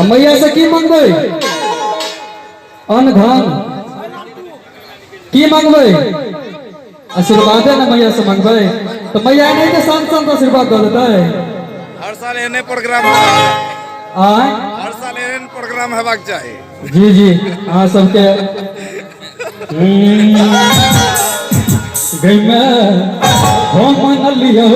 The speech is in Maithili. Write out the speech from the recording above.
मैया से की मंगबै? अन्न धन की मंगबै? आशीर्वादे ने मैया से मंगबै, तो मैया नहीं तो शांत शांत आशीर्वाद दऽ देतै। हर साल एहने प्रोग्राम आय, हर साल एहन प्रोग्राम हेबाक चाही। जी जी, अहाँ सबके गई में हम मनलियौ।